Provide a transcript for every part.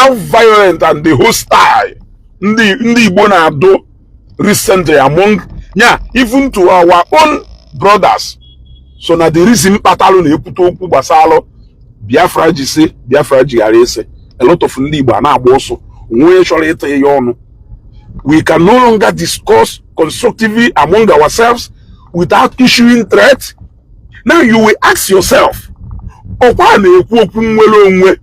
How violent and the hostile ndị Igbo na-adụ recently among ya, even to our own brothers. So na the reason kpatalụ na-ekwute okwu gbasalụ Biafra ji si Biafra ji ghara isi, a lot of ndị Igbo a na-agba ọsọ, onwe onye chọrọ ịta ya ọnụ. We can no longer discuss constructively among ourselves without issuing threats. Now you will ask yourself, ọkwa na-ekwu okwu nnwere onwe,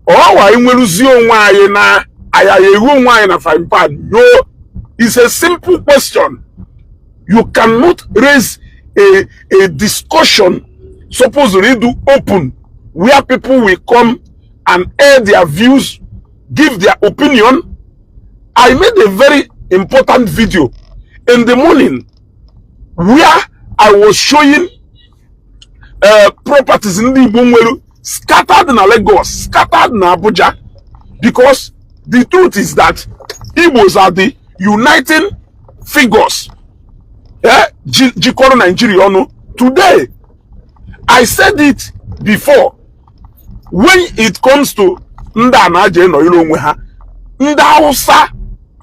ọwa inweruzi onwe anyị na aya eghu onwe anyị na frying pan? No, it's a simple question. You cannot raise a discussion supposed to open where people will come and air their views, give their opinion. I made a very important video in the morning where I was showing properties ndị Igbo nwere scattered na Lagos, scattered na Abuja, because the truth is that Igbos are the uniting figures jikọrọ Nigeria ọnụ today. I said it before, when it comes to ndị a na-aja ịnọnyere onwe ha, ndị Hausa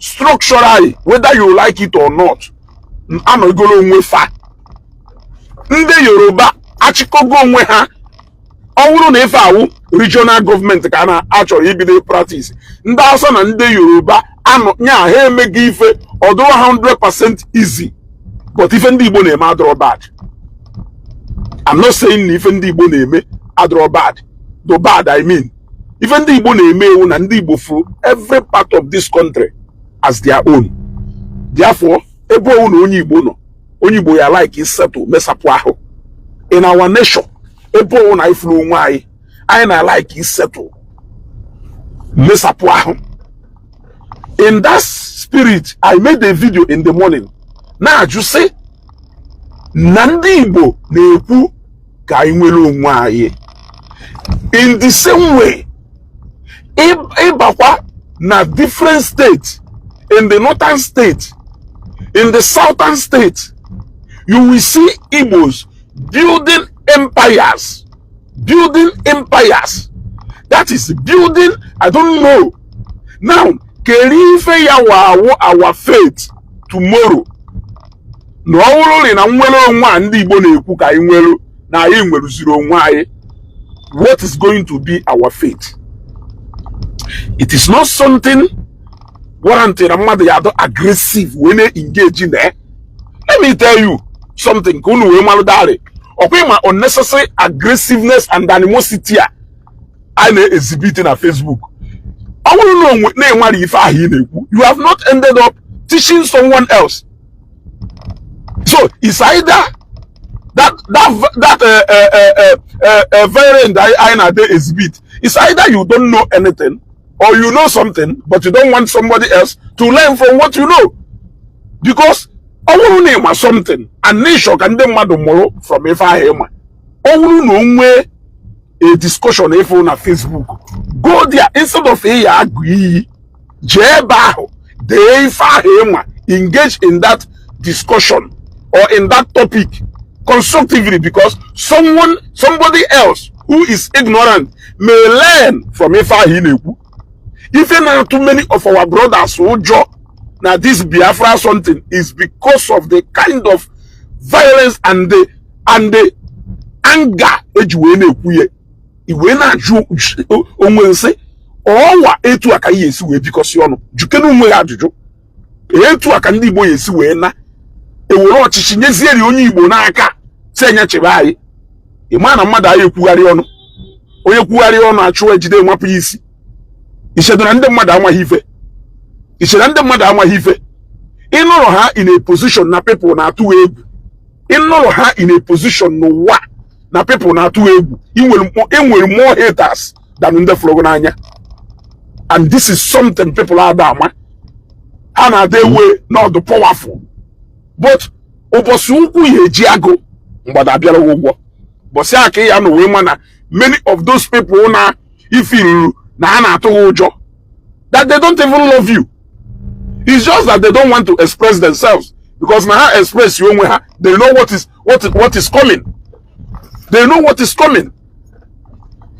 structurally, whether you like it or not, anọgoro onwe fa. Ndị Yoruba achịkọgo onwe ha. Ọ bụrụ na ife awụ regional gọọmenti ka a na-achọrọ ibido practice, ndị Hausa na ndị Yoruba anọ nya ha emeghị ife ọdụrụ 100% easy. But ife ndị Igbo na-eme adọrọ bad. I'm not saying na ife ndị Igbo na-eme adọrọ bad, the bad, I mean, ife ndị Igbo na-eme ewu na ndị Igbo furu every part of this country as their own. Therefore, ebe owu na onye Igbo nọ, onye Igbo ya like settle, mesapụ ahụ. In our nation, ebe owu na ifuru onwe anyị, anyị na like settle, mesapụ ahụ. In that spirit, I made a video in the morning na-ajụ sị na ndị Igbo na-ekwu ka anyị nwere onwe anyị. In the same way, ịbakwa na different states, in the northern state, in the southern state, you will see Igbos building empires, building empires, that is building, I don't know. Now, kedu ife ya wa our fate tomorrow na ọ bụrụ na nnwere onwe a ndị Igbo na-ekwu ka anyị nwere, na anyị nweruziri onwe anyị? What is going to be our fate? It is not something warranted na mmadụ ya adọ aggressive wee na-engage na. Let me tell you something ka unu wee malụ darị ọkwa ịma unnecessary aggressiveness and animosity a a na-exhibit na Facebook. Ọ bụrụ na onwe na-enwere ife ahụ ị na-ekwu, you have not ended up teaching someone else. So it's either that variant I na dey exhibit, it's either you don't know anything or you know something but you don't want somebody else to learn from what you know, because ọ bụrụ na ịma something and n'ịchọ ka ndị mmadụ mụrụ from ife ahụ ịma, ọ bụrụ na o nwee a discussion ịfụ na Facebook, go there. Instead of ịya agụ iyi, jee ebe ahụ dee ife ahụ ịma, engage in that discussion or in that topic constructively, because someone, somebody else who is ignorant may learn from ife ahụ ị na-ekwu. Ife na-atụ many of our brothers ụjọ na this Biafra something is because of the kind of violence and the anger eji wee na-ekwu ya. I wee na-ajụ onwe nsị ọwa etu a ka ihe esi wee bikọsi ọnụ. Jukene onwe ya ajụjụ, etu a ka ndị Igbo ya esi wee na ewere ọchịchị nyezieri onye Igbo n'aka si enye chebe anyị? Ị maa na mmadụ anyị ekwugharị ọnụ, onye kwugharị ọnụ achụwa ejide nwapụ ya isi. Ichedo na ndị mmadụ amaghị ife, iche na ndị mmadụ amaghị ife. Ịnụrụ ha in a position na people na-atụ egwu, ịnụrụ ha in a position n'ụwa na people na-atụ egwu, inwere more haters than ndị fụrụ gị n'anya. And this is something people ada ama. Ha na-ada ewe n'ọdụ powerful, but ụbọchị ụkwụ ya eji agụ mgbada abịara ụgwọ, ụbọchị a ka ya nọ wee ma na many of those people na ifiruru na ha na-atụ gị ụjọ, that they don't even love you. It's just that they don't want to express themselves, because na ha express onwe ha, they know what is coming. They know what is coming.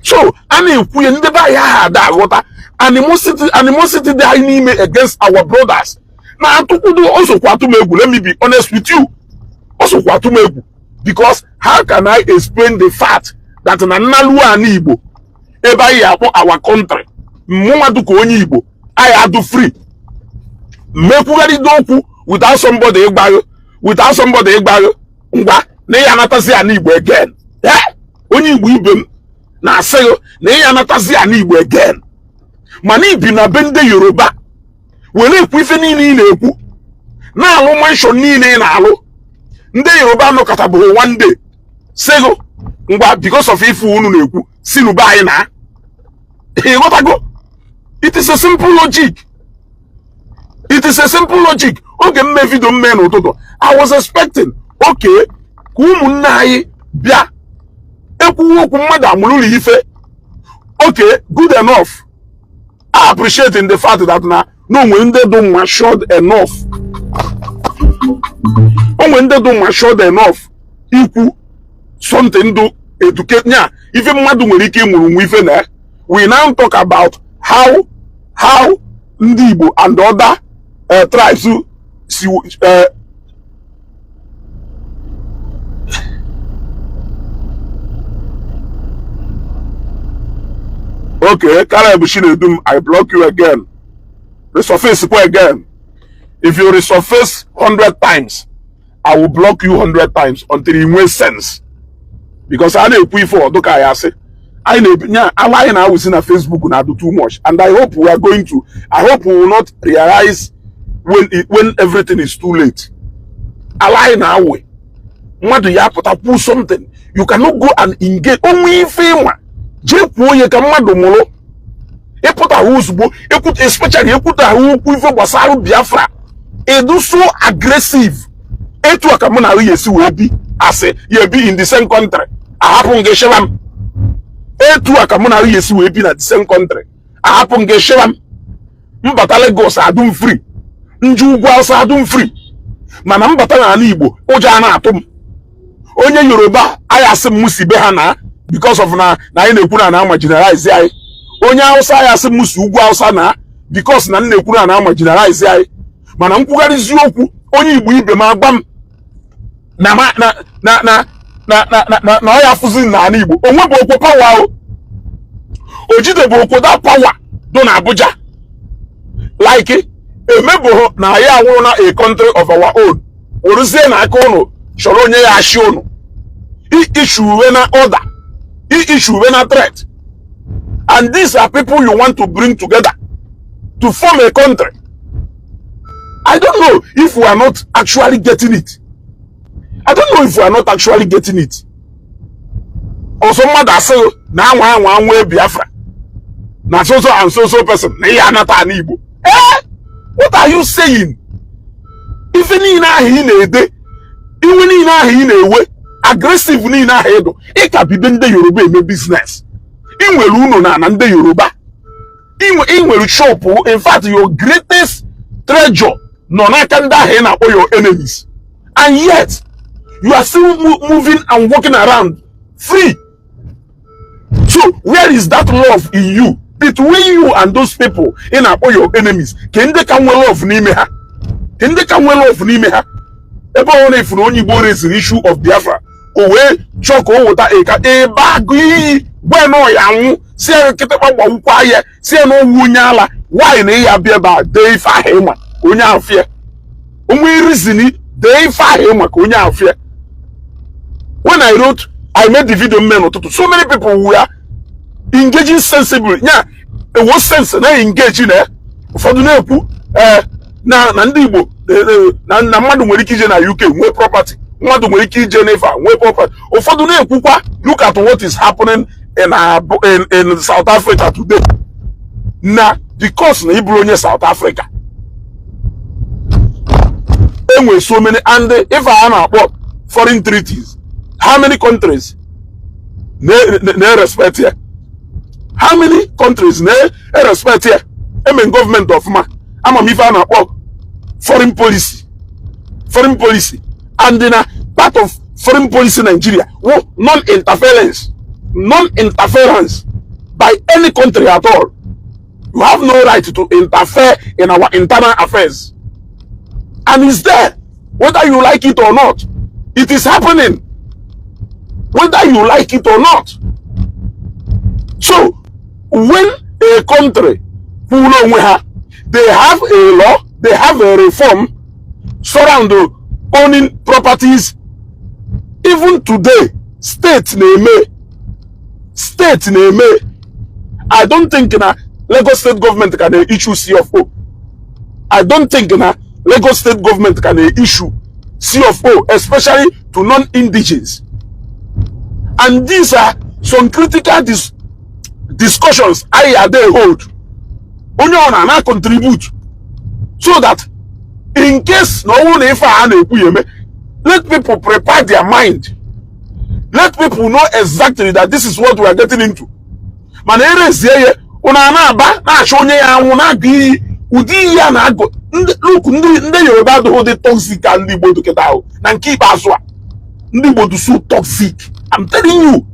So a na-ekwu ya, ndị be anyị aha ada aghọta animosity dị anyị n'ime against our brothers na-atụkwudo. Osokwa atụ m egwu. Let me be honest with you, osokwa atụ m egwu, because how can I explain the fact that na nnalu ana Igbo, ebe anyị akpọ our country, mụnwa dịka onye Igbo anyị adụ free mekwugharịdo okwu without somebody ịgbaghụ, without somebody ịgbaghụ ngwa na ya anatazi ana Igbo again? Onye Igbo ibe m na-asịghị na ya anatazi ana Igbo again, mana ibi na be ndị Yoruba were ekwu ife niile ị na-ekwu, na-alụ mansion niile ị na-alụ. Ndị Yoruba nọkọtabụghị one day sịgụ, "Ngwa, because of ife unu na-ekwu, si n'ube anyị." Na ịghọtago? It is a simple logic, it is a simple logic. Oge mme video mme n'ụtụtụ, I was expecting, okay, ka ụmụnne anyị bịa ekwuwe okwu mmadụ amụrụ ife. Okay, good enough. I appreciate the fact that na onwe ndị dị matured enough, onwe ndị dị matured enough ikwu something do educate nya ife mmadụ nwere ike ịmụrụ nwa ife. Na we now talk about how ndị Igbo and other tribes si okay, Caleb Chinedum, I block you again. Resurface kwa again. If you resurface 100 times, I will block you 100 times until you nwee sense, because a na-ekwu ife ọdụ ka ya asị anyị na-ebinye ala anyị na-awụsi na Facebook na-adụ too much. And I hope we are going to I hope we will not realize when everything is too late. Ala anyị na-awụ mmadụ ya apụta kwuo something, you cannot go and engage. Onwe ife ịma, jee kwuo onye ka mmadụ mụrụ ịpụtahụ ozugbo, especially ekwutahụ okwu ife gbasara Biafra, edu so aggressive. Etu a ka mụ na ahụ ya esi wee bi, asị ya ebi in the same country, ahapụ nga esheba m. Etu a ka mụ na ahụ ya esi wee bi na the same country, ahapụ nga esheba m. Mbata Lagos, adụm free. Nje ugwu Awụsa, adụm free. Mana mbata n'ala Igbo, ụjọ a na-atụ m. Onye Yoruba anyị asị m si be ha na because of na anyị na-ekwu na na marginalize anyị. Onye Hausa anyị asị m si ugwu Hausa na because na m na-ekwu na na marginalize anyị. Mana nkwugharịzi okwu, onye Igbo ibe m agba m na na na na na na na na na ọ ya afụzi n'ala Igbo. Onwe bụ okwo power o o jidebụ okwo that power dị na Abuja, like emebụghị na anyị anwụrụ na a country of our own. Weruzie na aka ụnụ chọrọ onye ya achị ụnụ, issue na order, issue na threat, and these are people you want to bring together to form a country. I don't know if we are not actually getting it. I don't know if we are not actually getting it. Ọsọ mmadụ asịghị na anwa anwa anwa Biafra na so so and so so person na ihe anata ala Igbo. Eh, what are you saying? Ife niile ahụ ị na-ede, iwe niile ahụ ị na-ewe, aggressive niile ahụ ịdụ, ị ka bido ndị Yoruba eme business. Ị nwere unu na ndị Yoruba, ị nwere shop. In fact, your greatest treasure nọ n'aka ndị ahụ ị na-akpọ your enemies, and yet you are still moving and walking around free. So where is that love in you, between you and those people ị na-akpọ your enemies? Ka ndị ka nwee love n'ime ha, ka ndị ka nwee love n'ime ha. Ebe ọ na-efu na onye Igbo resiri issue of Biafra, o wee chọọ ka o weta ịka ebe agụ iyi gwa na ọya anwụ, si ya kịtịkpa gbawukwa ya, si ya na owu onye ala nwaanyị na ịya bịa ebe a dee ife ahụ ịma ka onye ahụ fịa onwe reason, dee ife ahụ ịma ka onye ahụ fịa. When I wrote, I made the video mme n'ụtụtụ, so many people were engaging sensibly. Nya ewo sense na engage na ụfọdụ na-ekwu ee na ndị Igbo na mmadụ nwere ike ije na UK nwee property, mmadụ nwere ike ije n'efe a nwee property. Ụfọdụ na-ekwukwa, look at what is happening in South Africa today, na because na ịbụrụ onye South Africa, enwere so many. And if a na-akpọ foreign treaties, how many countries na-respect ya? How many countries na-respect ya? Eme gọọmenti ọfụma, ama m ife a na-akpọ foreign policy. Foreign policy, and na part of foreign policy Nigeria wụ non-interference, non-interference. by any country at all. You have no right to interfere in our internal affairs. And it's there, whether you like it or not. It is happening, whether you like it or not. So when a country kwuru onwe ha, they have a law, they have a reform surround owning properties. Even today, state na-eme, state na-eme. I don't think na Lagos State government can issue C of O. I don't think na Lagos State government can issue C of O, especially to non-indigenes. And these are some critical discussions I dey hold. Onye ọ na contribute so that in case na ọ bụrụ na ife a na-ekwu ya eme, let people prepare their mind. Let people know exactly that this is what we are getting into. Mana erezie ya, ụnụ a na-aba na-achọ onye ya anwụ, na-agụ iyi ụdị iyi a na-agụ. Ndị look, ndị Yoruba adịghị dị toxic ka ndị Igbo dịkịta ahụ. Na nke ikpeazụ a, ndị Igbo dị so toxic, I'm telling you.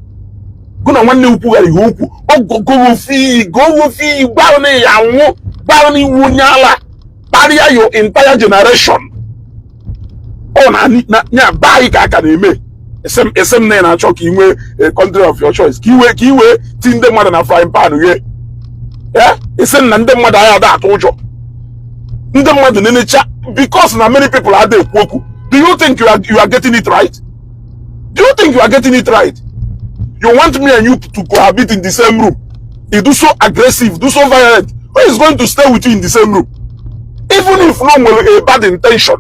Gụ na nwanne ukwu ghara ihe okwu, ọgọgoro ofe iyi, gụọ ofe iyi, gbarụ na ya anwụ, gbarụ na iwu onye ala, kparịa your entire generation. Ọ na ya be anyị ka a ka na-eme. Ese m na ị na-achọ ka ị nwee a country of your choice, ka ị nwee ti ndị mmadụ na frying pan ghee ya. Isi m na ndị mmadụ agha ada atụ ụjọ, ndị mmadụ na-enecha, because na many people ada ekwu okwu. Do you think you are getting it right? Do you think you are getting it right? You want me and you to cohabit in the same room. You do so aggressive, do so violent. Who is going to stay with you in the same room? Even if no nwere a bad intention,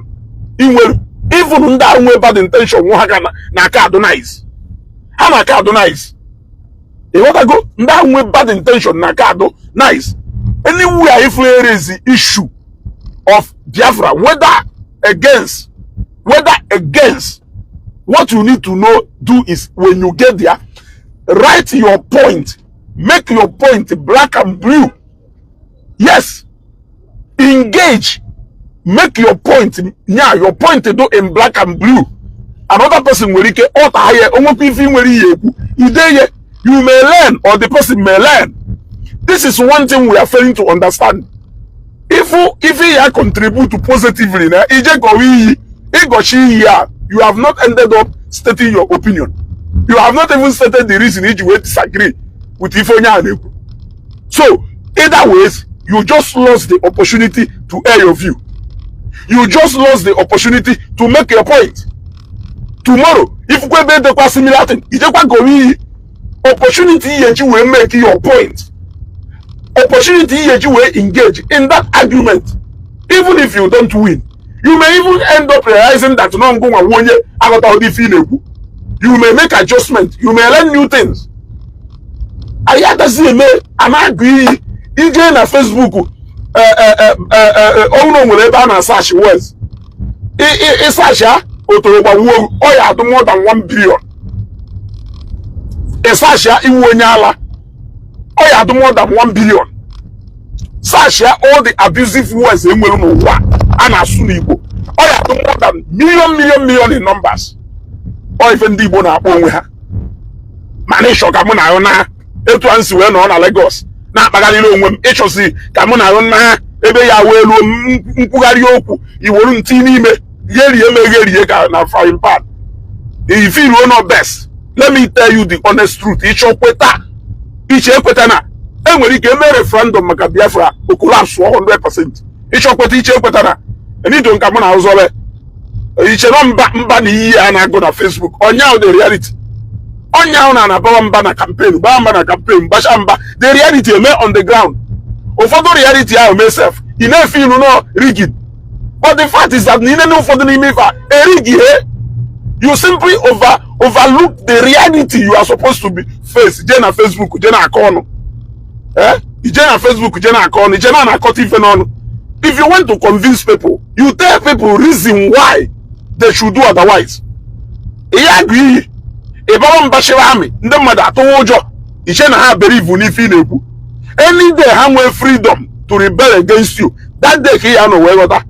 ị nwere, even ndị ahụ nwee bad intention nwe ha ka na aka adụ nice, ha na aka adụ nice. Ịghọtago? Ndị ahụ nwee bad intention na aka adụ nice. Anywhere if there is the issue of Biafra, whether against, what you need to know do is, when you get there, write your point, make your point black and blue. Yes, engage, make your point. Nya your point do in black and blue. Another person nwere ike ọta ya onwekwa ife ị nwere ihe ekwu ide ye. You may learn or the person may learn. This is one thing we are failing to understand. If ya contribute positively na ije gọwa iyi, ịgọchi iyi a, you have not ended up stating your opinion. You have not even stated the reason iji wee disagree with ife onye a na-ekwu. So either ways, you just lost the opportunity to air your view. You just lost the opportunity to make your point. Tomorrow, ifukwa ebe edekwa similar thing, ijekwa gọwa iyi. Opportunity ihe eji wee make your point, opportunity ihe eji wee engage in that argument, even if you don't win, you may even end up realizing that no ngụ nwa onye aghọtaghị ife ị na-ekwu. You may make adjustment, you may learn new things. Anyị agaghị eme a na-agụ iyi. Ije na Facebook, ọhụrụ nwere ebe a na-asearch words, ịsearch ya otoro gbawuo, ọ ya adụ more than 1 billion. Ịsearch ya iwu onye ala, ọ ya adụ more than 1 billion. Search ya all the abusive words enwere n'ụwa a na-asụ n'Igbo, ọ ya adụ more than million, million, million in numbers. Ọ ife ndị Igbo na-akpọ onwe ha. Mana ịchọ ka mụ na ahụ na etu a nsi wee nọ na Lagos na-akpagharịrị onwe m, ịchọsi ka mụ na ahụ na ebe ya wee ruo nkwugharị okwu, iweru ntị n'ime gherie m egherie ka na frying pan. If you know best, let me tell you the honest truth. Ịchọ kweta, iche ekweta na enwere ike eme referendum maka Biafra, o collapse 100%. Ịchọ kweta, iche ekweta na enido nka mụ na ụzọbe iche na mba mba na iyi a na-agụ na Facebook. Ọnya the reality, ọnya ahụ na anabawa mba na campaign, gbaa mba na campaign, gbacha mba, the reality eme on the ground. Ụfọdụ reality ahụ mee sef, ị na-efe ilu nọ rigid, but the fact is that na ine na ụfọdụ n'ime ife a erigi he. You simply overlook the reality you are supposed to be face. Jee na Facebook, jee na akọ ọnụ, eh, ije na Facebook, jee na akọ ọnụ, ije na na-akọta ife n'ọnụ. If you want to convince people, you tell people reason why they should do otherwise. Ihe agụ iyi, ịbara mba chịrị amị, ndị mmadụ atụwa ụjọ, iche na ha believe n'ife ị na-ekwu. Any day ha nwee freedom to rebel against you, that day ka ị ya nọ wee ghọta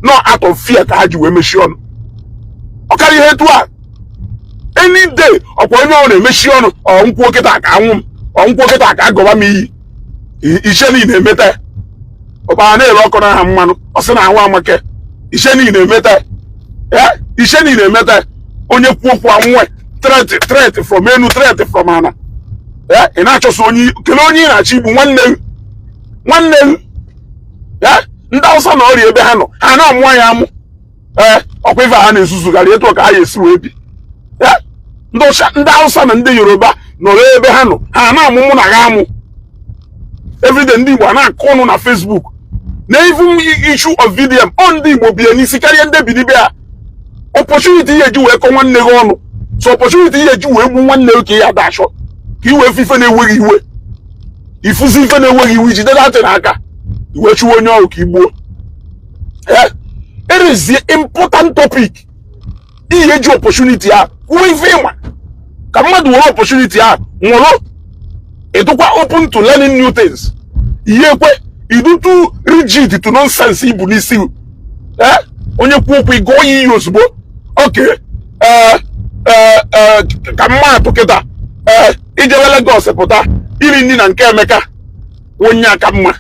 no out of fear ka ha ji wee mechie ọnụ. Ọ karịa ihe etu a, any day ọkwa onye ọ na-emechi ọnụ, ọ nkwuo kịta ka anwụ m. Ọnkwụ kịta ka agọba m iyi iche niile emeta. Ọkpara na-ere ọkụ n'aha mmanụ, ọ sị na ahụ amake. Iche niile emeta ya, iche niile emeta. Onye kwuo okwu anwụnwe, threat, threat from enu, threat from ana ya. Ị na-achọsọ onye kelee onye ị na-achọ igbu nwanne gị, nwanne gị ya. Ndị Awụsa na ọrịa ebe ha nọ, ha na-amụ ya amụ. Ee, ọkwa ife ha na-ezuzugharị etu ka ha ya esi wee bi ya. Ndị ọcha, ndị Awụsa na ndị Yoruba nọrọ ebe ha nọ, ha na-amụ mụ na ha amụ everyday. Ndị Igbo a na-akụ ọnụ na Facebook na even issue of VDM ọ ndị Igbo bie n'isi karịa ndị binibe ha. Opportunity ihe eji wee kọ nwanne gị ọnụ, so opportunity ihe eji wee gbu nwanne gị ka ị ya dachọ ka ị wee ife na-enweghị iwe, ifuzi ife na-enweghị iwe, ijide datị n'aka iwe chụwa onye ọrụ ka ị gbuo. Erezie important topic, ihe eji opportunity a kwuo ife ịma ka mmadụ were opportunity a nwụrụ. Ịdụkwa open to learning new things, ihe ekwe idu too rigid to nonsense ibu n'isi. Ee, onye kwuo okwu, ịgụọ ya iyi ozugbo. Oke ee ee, ka mma atụ kịta, ee, ijebe Lagos pụta iri nri na nke Emeka onye aka mma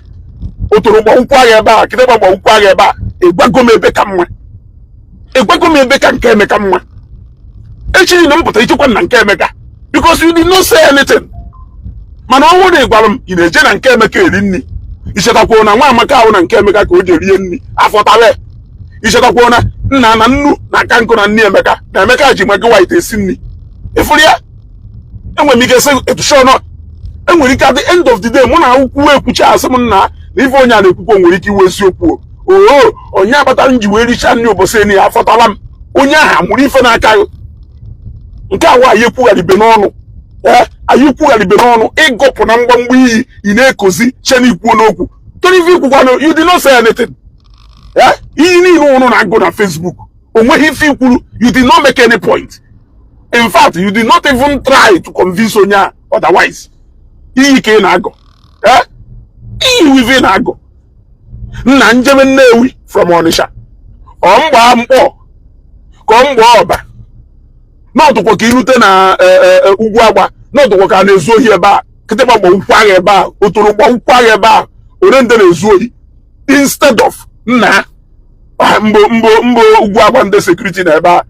otoro gbawukwu agha ebe a, kịtịkpa gbawukwu agha ebe a. Ịgwago m ebe ka mma, ịgwago m ebe ka nke Emeka mma. Echi niile m pụta ichekwa na nke Emeka because you did not say anything. Mana ọ bụrụ na ị gwara m ị na-eje na nke Emeka eri nri, ichetakwuo na nwa Amaka ahụ na nke Emeka ka o ji rie nri afọtala. Ichetakwuo na nna na nnu na aka nkụ na nni Emeka na Emeka ji Maggi white esi nri. Ịfụrụ ya, enwere m ike sị etushọnọ enwere ike at the end of the day mụ na akwụkwọ ekwucha, asị m nna na ife onye a na-ekwukwo nwere ike iwe eziokwu. Oo, onye akpatara m ji wee richaa nri ụbọchị eni ya afọtala m. Onye ahụ amụrụ ife n'aka gị nke awa anyị ekwugharibe n'ọnụ. Ee, anyị kwugharibe n'ọnụ ịgọpụ na mgbamgba iyi ị na-ekozi che na ikwuo n'okwu. Kedu ife ikwukwanụ? You did not say anything. Ee, iyi niile ụnụ na-agụ na Facebook, o nweghị ife ikwuru. You did not make any point. In fact, you did not even try to convince onye a otherwise. Iyi ka ị na-agọ. Ee, iyi ife ị na-agọ nna njebe Nnewi from Onitsha, ọ mgbaa mkpọ ka ọ mgbaa ọba n'ọtụkwa ka irute na ugwu agba n'ọtụkwa ka a na-ezu ohi ebe a, kịtịkpa gbawukwu agha ebe a, otoro gbawukwu agha ebe a, ole ndị na-ezu ohi. Instead of nna mbụ mbụ mbụ ugwu agba, ndị security na ebe a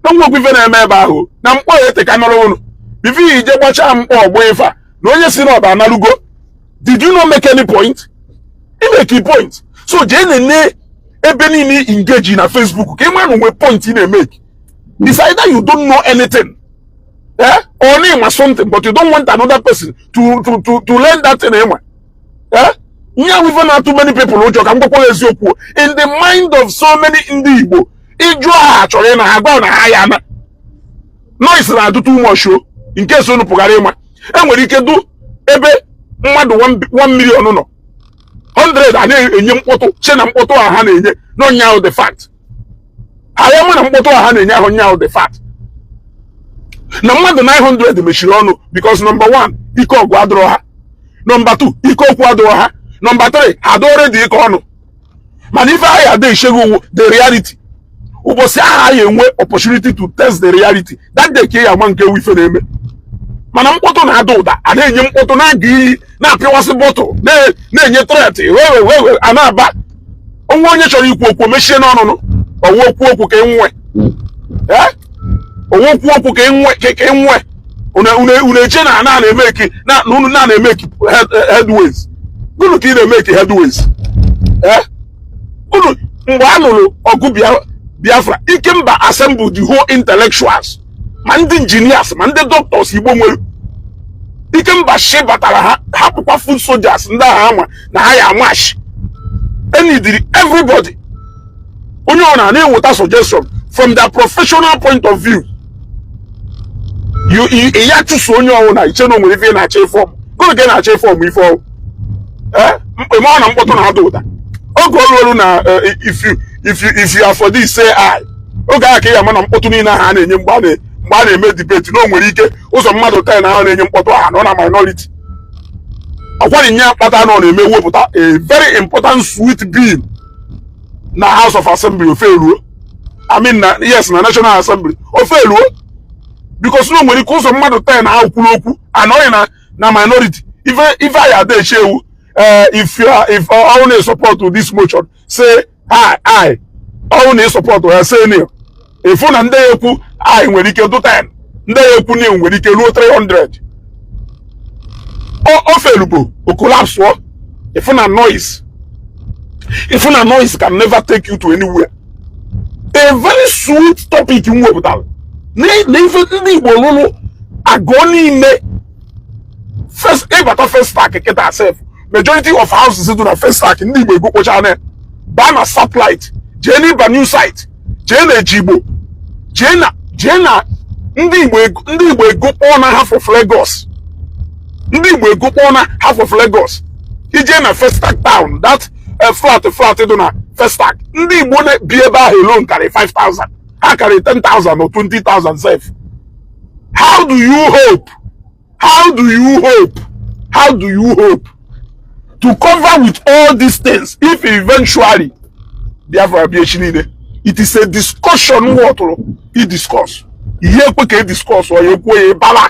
na nwekwa ife na-eme ebe ahụ na mkpọ ya ete ka nọrọ ụnụ before ije gbachaa mkpọ ọgbọ ife a na onye si n'ọba analugo. Did you not make any point? You make a point. So jee nene ebe niile engage na Facebook ka ị mara na onwe point ị na-emeke. It's either you don't know anything, eh, or na ịma something but you don't want another person to learn that thing ịma. Eh, nya ife na-atụ many people ụjọ. Ka m gwakwa eziokwu, in the mind of so many ndị Igbo, ịjụ ha chọrọ ị na ha gwa na ha ya na noise na-adụ too much o. Nke so unu pụgara ịma, enwere ike du ebe mmadụ 1 million nọ, 100 a na-enye mkpọtụ, che na mkpọtụ a ha na-enye n'ọnya ahụ the fact. Ha ya ma na mkpọtụ a ha na-enye ahụ nya ahụ the fact na mmadụ 900 mechiri ọnụ because number 1, ike ọgụ adịrọ ha; number 2, ike okwu adịrọ ha; number 3, ha adọrọ dị ike ọnụ. Mana ife ahụ ada esheghi uwu the reality. Ụbọchị ahụ anyị enwe opportunity to test the reality, that day ka ị ya ama nke ewu ife na-eme. Mana mkpọtụ na-ada ụda, a na-enye mkpọtụ, na-aga iyi, na-apịawasị bottle, na-enye threat wewe a na-aba onwe. Onye chọrọ ikwu okwu mechie n'ọnụnụ owe okwu okwu ka ị nwe owe okwu okwu ka ị nwe ka ị nwe. Unu eche na na na-emeki na unu na na-emeki headways. Gụnụ ka ị na-emeki headways? Ee, unu mgbe a nụrụ ọgụ Biafra, Ikemba assemble the whole intellectuals, ma ndị engineers ma ndị doctors Igbo nwere. Ikemba shi batara ha hapụkwa foot soldiers ndị agha ama na ha ya amash enidiri everybody. Onye ọ na na-eweta suggestion from their professional point of view. You ya chụso onye ọwụ na iche na o nwere ife ị na-achọ ifọm. Gụrụ ka ị na-achọ ifọm ife ọwụ. Ee, ime ọ na mkpọtụ na-ada ụda oge olu olu na if you are for this, say I. Oge ahụ ka ị ama na mkpọtụ niile ahụ a na-enye mgbe a na-eme debate na o nwere ike ụzọ mmadụ 10 ahụ na-enye mkpọtụ ahụ nọ na minority. Ọkwari nye akpata na ọ na-eme wepụta a very important sweet bill na House of Assembly ofe eruo, I mean na, yes, na National Assembly ofe eruo, because na o nwere ike ụzọ mmadụ 10 ahụ kwuru okwu anọghị na Na minority, ife anyị ada eche ewu. If you are, if ọwụ na support this motion, say aye, aye. Ọwụ na support ya, say no. Ịfụ na ndị ya ekwu aye nwere ike do 10, ndị ya ekwu no nwere ike ruo 300. O felubo, o collapse. Ịfụ na noise, ịfụ na noise can never take you to anywhere. A very sweet topic m wepụtara na ife ndị Igbo lụrụ agụọ niile. First, ịbata Festac kịta sef, majority of houses dị na Festac, ndị Igbo egokpocha na baa na Satellite, jee n'ịba New Site, jee na Ejigbo, jee na ndị Igbo egokpọ na half of Lagos. Ndị Igbo egokpọ na half of Lagos. Ije na Festac Town, that flat dị na Festac, ndị Igbo na-bi ebe ahụ alone karị 5000, ha karị 10,000 or 20,000 sef. How do you hope, how do you hope, how do you hope to cover with all these things if eventually Biafra bịa echi niile? It is a discussion wọtụrụ i discuss ihe ekwe ka e discuss ọ ya ekwuo ya. Ịbara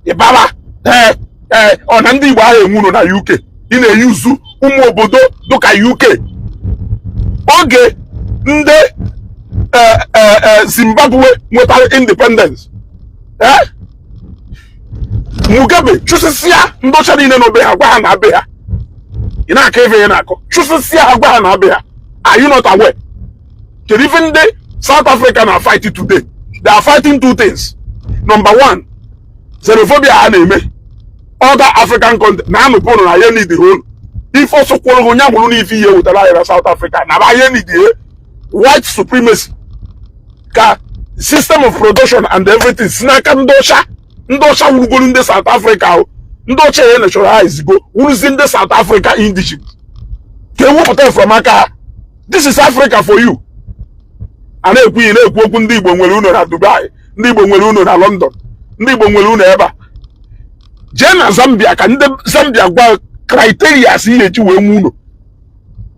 ịbara, ee ee, ọ na ndị Igbo ahụ enwuru na UK, ị na-eyuzu ụmụ obodo dịka UK. Oge ndị Zimbabwe nwetara independence, Mugabe chụsịsịa ndị ọcha niile n'obe ha, gwa ha na be ha. Ị na-akọ ife ị na-akọ, chụsịsịa ha, gwa ha na be ha. Are you not aware? Kedu ife ndị South Africa na fight today? They are fighting two things. Number one, xenophobia ha na-eme other African country na-anụpụrụ na ya need home. Ife ọsọ kwụrụ onye nwụrụ n'ife ihe wetara anyị na South Africa na ihe need white supremacy, ka system of production and everything si n'aka ndị ọcha. Ndị ọcha wurugolu ndị South Africa ahụ, ndị ọcha ya naturalize go wuruzi ndị South Africa indigenous ka ewepụta from aka ha. This is Africa for you. A na-ekwu, ihe na-ekwu okwu, ndị Igbo nwere ụlọ na Dubai, ndị Igbo nwere ụlọ na London, ndị Igbo nwere ụlọ ebe a. Jee na Zambia ka ndị Zambia gwa criteria si ihe eji wee nwe ụlọ,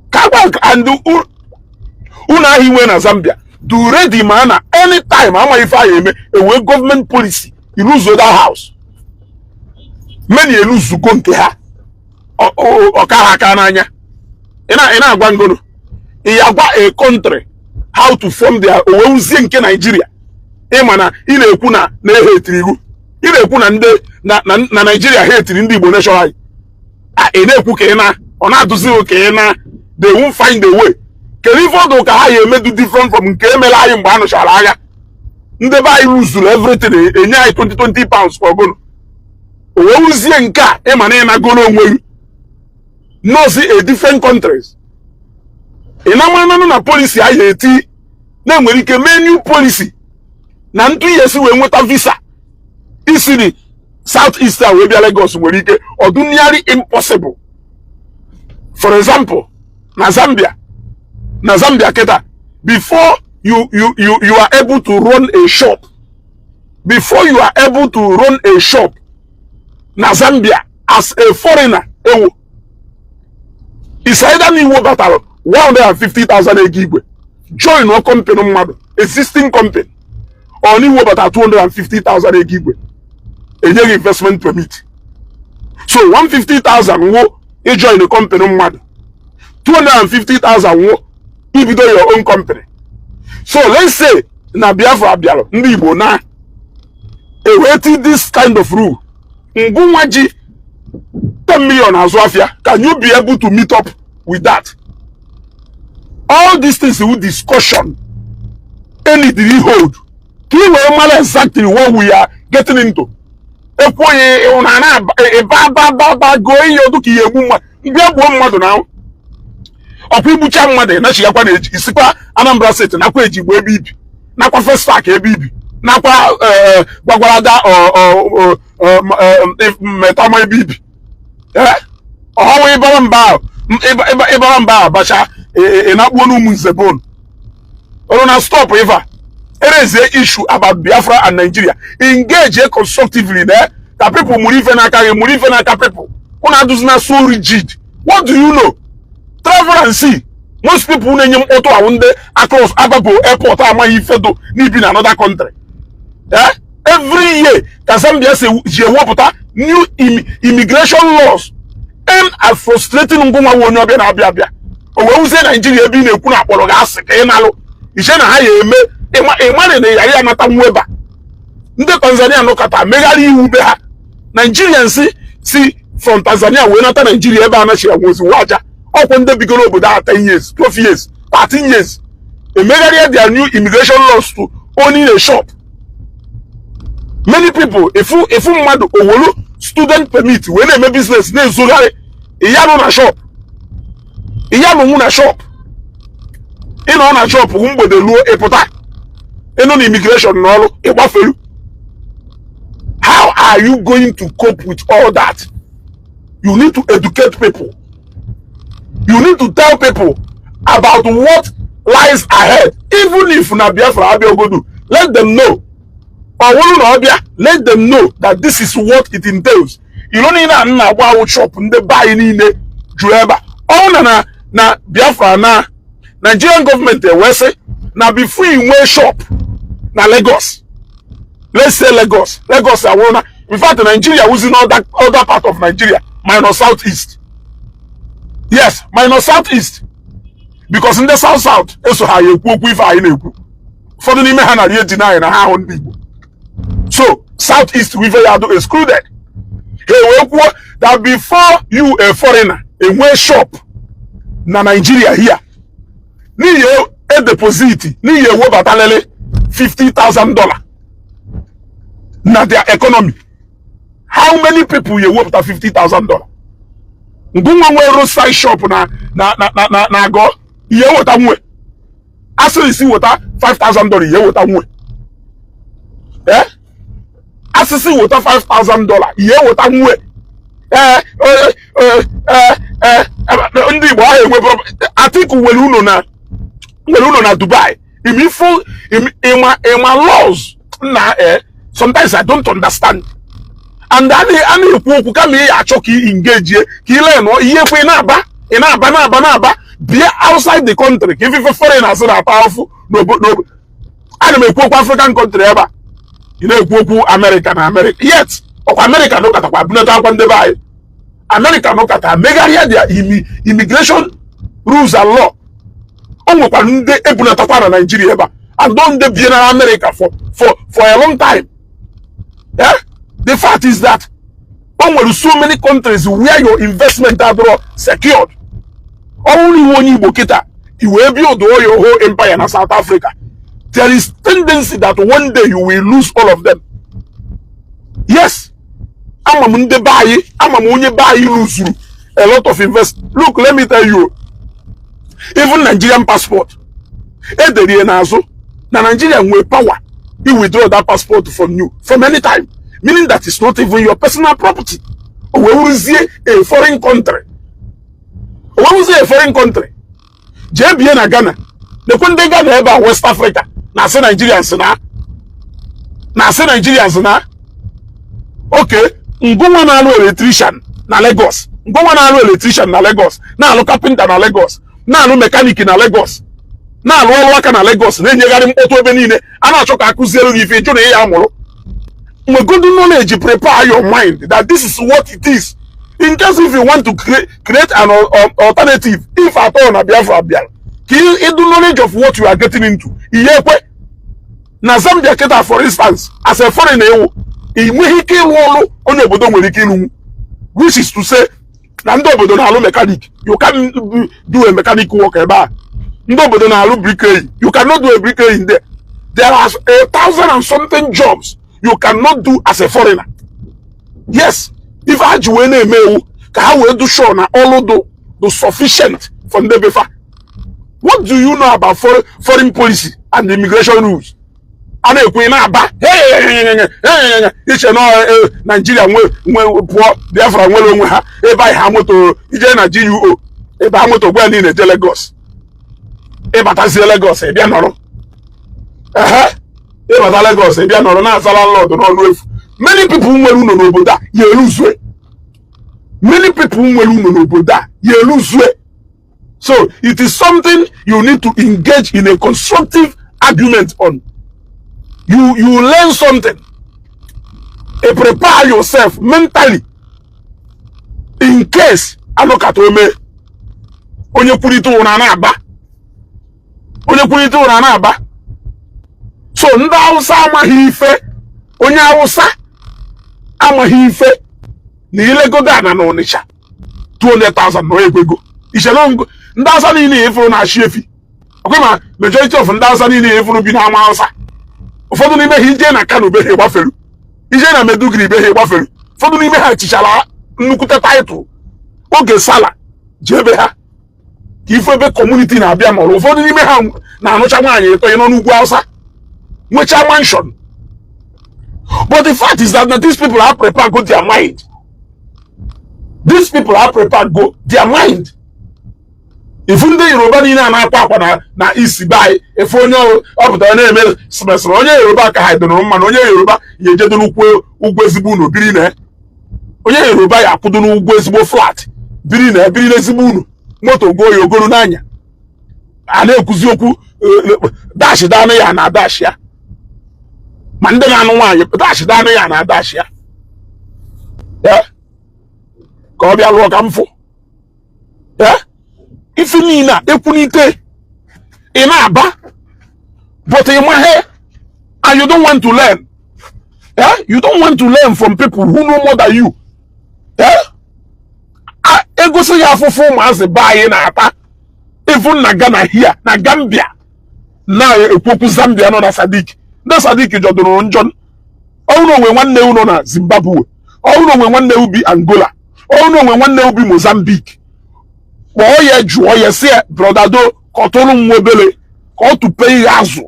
ka gwa and ụlọ ahụ inwe na Zambia do ready, ma na anytime ama ife ahụ eme, ewee government policy iluzo that house. Many eluzugo nke ha, ọka ha aka n'anya. Ị na-agwa ngolo, ị ya gwa a country how to form their owewuzie nke Nigeria. Ịma na ị na-ekwu na na-ehe etiri iwu, ị na-ekwu na ndị na Nigeria ha etiri ndị Igbo national. Ị na-ekwu ka ị na ọ na-adụzi ka ị na they won't find a way. Kedu ife ọdụ ka ha ya emedu different from nke emere anyị mgbe a nụchara agha? Ndị be anyị luzuru everything, enye anyị 20 20 pounds for gono owewuzie nke a. Ịma na ịnagoro onwe gị nọọsụ a different countries, ị na-amananụ na policy anyị eti na-enwere ike mee new policy na ntụ ihe esi wee nweta visa isiri South East a wee bịa Lagos nwere ike ọdụ nearly impossible. For example, na Zambia kịta, before you are able to run a shop, before you are able to run a shop na Zambia as a foreigner, ewo, is either na iwu batara 150,000 ego igwe join ọ company mmadụ, existing company, or na iwu batara 250,000 ego igwe, enyeghị investment permit. So 150,000 wo ijoin company mmadụ, 250,000 wo ibido your own company. So let's say na Biafra bịara, ndị Igbo na eweti this kind of rule, ngụnwa ji 10 million azụ afịa, can you be able to meet up with that? All these things with discussion any did hold ka ị wee mara exactly what we are getting into. Ekwughị ịhụna na ịba ba ba ba gụọ ihe ọdụ ka ihe egbu mmadụ, mbịa gbuo mmadụ na ọkwa igbucha mmadụ, ịnachigakwa na eji isikwa Anambra State nakwa Ejigbo ebe ibi, nakwa Festac ebe ibi, nakwa Gwagwalada Metama ebe ibi. Ọhọwa ịbara mba ahụ, ịbara mba ahụ abacha, ị na-akpuo n'ụmụ nze bon ọrụ na stop ife erezie issue about Biafra and Nigeria. Engage constructively na ka people mụrụ ife n'aka gị, mụrụ ife n'aka people. Unu adụzina so rigid. What do you know? Travel and see. Most people na-enye mkpọtụ ahụ, ndị across Ababo airport, amaghị ife do n'ibi na another country. Every year ka Zambia si ji ewepụta new immigration laws aimed at frustrating ngụnwa nwe onye ọbịa na-abịa abịa. O wee wuzie Naijiria ebe ị na-ekwu na akpọrọ gị asị ka ị nalụ iche na ha ya eme ịmarị na ị ghara ya nata nweba. Ndị Tanzania nọkọta megharị iwu be ha. Nigerians si from Tanzania wee nata Naijiria ebe a nachiri nwozi waja ọkwụ ndị bigoro obodo ahụ 10 years, 12 years, 13 years, emegharịa their new immigration laws to owning a shop. Many people, ifu mmadụ owolu student permit wee na-eme business, na-ezogharị ịyanụ na shop, ịyanụ nwụ na shop, ịnọ na shop mgbede luo, ịpụta ịnụ na immigration n'ọrụ ịgbafelu. How are you going to cope with all that? You need to educate people. You need to tell people about what lies ahead. Even if na Biafra abịa ogodu, let them know. Ọ bụrụ na ọ bịa, let them know that this is what it entails. Iro niile a nna agba awụ shop ndị be anyị niile juru ebe a. Ọ na Biafra na Nigerian gọọmenti ewee sị na before i nwee shop na Lagos, let's say Lagos, Lagos awụrụ na, in fact, Nigeria wuzi na other part of Nigeria minus South East. Yes, minus South East, because ndị South South eso ha ya ekwu okwu ife anyị na-ekwu. Ụfọdụ n'ime ha narị eji anyị na ha ahụ ndị Igbo. So South East wife ya do excluded. Ha wee kwuo that before you, a foreigner, enwee shop na Nigeria here, n'ihi e deposit, n'ihi ewebatalele $50,000 na their economy. How many people ya ewepụta $50,000? Ngụnwa nwee roadside shop na agọ ihe eweta nwe asịrị isi weta $5,000, ihe eweta nwe eh asịsị weta $5,000, ihe eweta nwe. Ee ee ee, ndị Igbo ahụ enwe. Atiku nwere ụlọ na Dubai. Imifu ịma laws na sometimes I don't understand. And a na-ekwu okwu kama ị achọ ka ị engage ka ị lee nọ ihe ekwe, ị na-aba, ị na-aba, na-aba, na-aba bịa outside the country ka ife foreigners na-ata ahụfụ n'obodo. Ana m ekwu okwu African country ebe a, ị na-ekwu okwu America na America. Yet ọkwa America nụkatakwa bunata akwa ndebe anyị. America nụkata megharịa their immigration rules and law. O nwekwara ndị ebunatakwa na Nigeria ebe a and ndị bie na America for a long time. Yeah? The fact is that o nwere so many countries where your investment adịrọ secured. Ọ bụrụ iwe onye Igbo kịta i wee build your whole empire na South Africa, there is tendency that one day you will lose all of them. Yes, ama m ndị be anyị, ama m onye be anyị luzuru a lot of invest. Look, let me tell you, even Nigerian passport, ederie n'azụ na Nigeria nwee power i withdraw that passport from you from any time, meaning that it's not even your personal property. O wee wuruzie a foreign country, o wee wuruzie a foreign country. Jee bie na Ghana, nekwe ndị Ghana ebe a, West Africa, na-asị Nigerians na-asị Nigerians na okay. Ngụnwa na-alụ electrician na Lagos, ngụnwa na-alụ electrician na Lagos, na-alụ carpenter na Lagos, na-alụ mechanic na Lagos, na-alụ ọrụ aka na Lagos, na-enyegharị mkpọtụ ebe niile, a na-achọ ka akụziere gị ife ịjụ na ya amụrụ nwegodu knowledge. Prepare your mind that this is what it is in case if you want to create an alternative, if at all na Biafra bịara, ka ịdụ knowledge of what you are getting into. Ihe ekwe na Zambia kịta, for instance, as a foreigner ewu, ị nweghị ike ịrụ ọrụ onye obodo nwere ike ịrụnwu, which is to say na ndị obodo na-alụ mechanic, you can do a mechanic work ebe a. Ndị obodo na-alụ bricklaying, you cannot do a bricklaying there. There are a thousand and something jobs you cannot do as a foreigner. Yes, ife ha ji wee na-eme ewu ka ha wee do sure na ọlụ do sufficient for ndị befa. What do you know about foreign policy and immigration rules? A na-ekwu, ị na-aba iche na Naijiria nwe nwe pụọ, Biafra nwere onwe ha. Ebe anyị ha moto ije na GUO, ebe ha moto gwa niile eje Lagos, ịbatazie Lagos, ị bịa nọrọ ehe, ịbata Lagos, ị bịa nọrọ na-aza landlord n'ọnụ efu. Many people nwere ụlọ n'obodo a ya eluzue. Many people nwere ụlọ n'obodo a ya eluzue. So it is something you need to engage in a constructive argument on. You learn something. Ị prepare yourself mentally in case anọkata ome. Onye kwurịta ụra na-aba, onye kwurịta ụra na-aba. So ndị Hausa amaghị ife, onye Hausa amaghị ife na ilegodo ana na Ọnịcha 200,000 na ekwego ichere. Ndị Hausa niile ịfụrụ na-achị efi ọkwa, ma majority of ndị Hausa niile ịfụrụ bi n'ama Hausa, ụfọdụ n'ime ha ije na Kano be ha gbaferu, ije na Maiduguri be ha gbaferu. Ụfọdụ n'ime ha chichara nnukwute title. Oge sala ji ebe ha ka ife ebe community na-abịa nọrọ. Ụfọdụ n'ime ha na-anụcha nwaanyị ịtọ nọ n'ugwu Hausa, nwechaa mansion. But the fact is that na these people are prepared go their mind, these people are prepared go their mind. Ifu ndị Yoruba niile a na-akwa akwa na isi be anyị, efu onye ọ pụtara na-eme semesịrị onye Yoruba ka ha doro mma na onye Yoruba ya ejedo n'ụkwụ ụgwọ ezigbo ụlọ biri na onye Yoruba ya akwụdo n'ụgwọ ezigbo flat biri na biri n'ezigbo ụlọ, moto goo ya ogoro n'anya, a na-ekwuzi okwu dash danụ ya na dash ya. Ma ndị na-anụ nwaanyị, dash danụ ya na dash ya ya ka ọ bịa lụọ ka m fụ ya. Ife niile a ekwunite, ị na-aba, but ị maghị and you don't want to learn. Yeah? You don't want to learn from people who know more than you. Yeah? Egosi ya afụfụ ụmụazị be anyị na-ata, even na Ghana here, na Gambia, na-ekwu okwu Zambia nọ na SADC. Ndị SADC jọdụrụ njọ. Ọhụrụ onwe nwanne nọ na Zimbabwe, ọhụrụ onwe nwanne ubi Angola, ọhụrụ onwe nwanne ubi Mozambique, kpọọ ya, jụọ ya, sị ya, "Brother do, ka ọ tụrụ nwa obere, ka ọ tụpe ihe azụ,